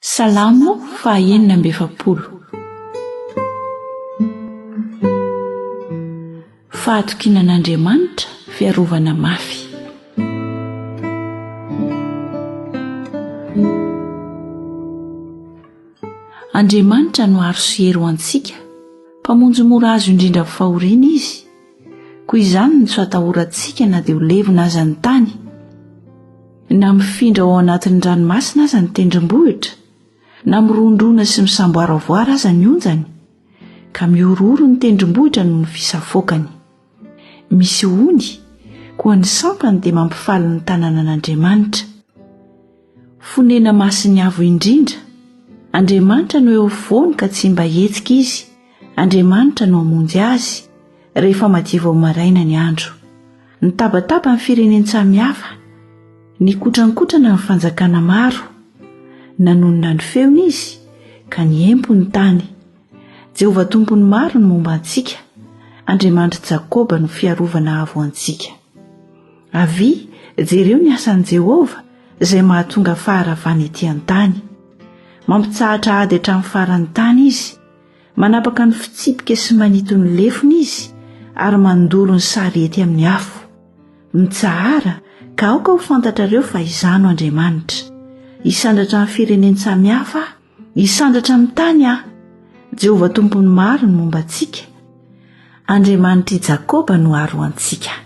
Salamo faha 46. Fahatokiana an'Andriamanitra, fiarovana mafy. Andriamanitra no aro sy hery ho antsika, Mpamonjy mora azo indrindra amin'ny fahoriana Izy. Koa izany no tsy atahorantsika na dia ho levona aza ny tany, na mifindra ao anatin'ny ranomasina aza ny tendrombohitra, na mirondrona sy misamboaravoara aza ny onjany, ka mihorohoro ny tendrombohitra noho ny fisafoakany. Misy ony, koa ny sampany dia mampifaly ny tanànan'Andriamanitra. Fonena-masin'ny Avo Indrindra. Andriamanitra no eo afovoany ka tsy mba hihetsika izy, Andriamanitra no hamonjy azy, rehefa madiva ho maraina ny andro. Nitabataba ny firenen-tsamihafa, nikotrankotrana ny fanjakana maro. Nanonona ny feony izy, ka niempo ny tany. Jehovah Tompon'ny maro no momba antsika, Andriamanitr'i Jakoba no fiarovana avo antsika. Avia, jereo ny asan'i Jehovah, izay mahatonga faharavana etỳ an-tany. Mampitsahatra ady hatramin'ny faran'ny tany izy. Manapaka ny fitsipika sy manito ny lefona izy, ary mandoro ny sarety amin'ny afo. Mitsahara, ka aoka ho fantatrareo fa izaho no Andriamanitra. Hisandratra amin'ny firenen-tsamihafa aho, hisandratra amin'ny tany aho. Jehovah Tompon'ny maro no momba antsika. Andriamanitr'i Jakoba no aro antsika.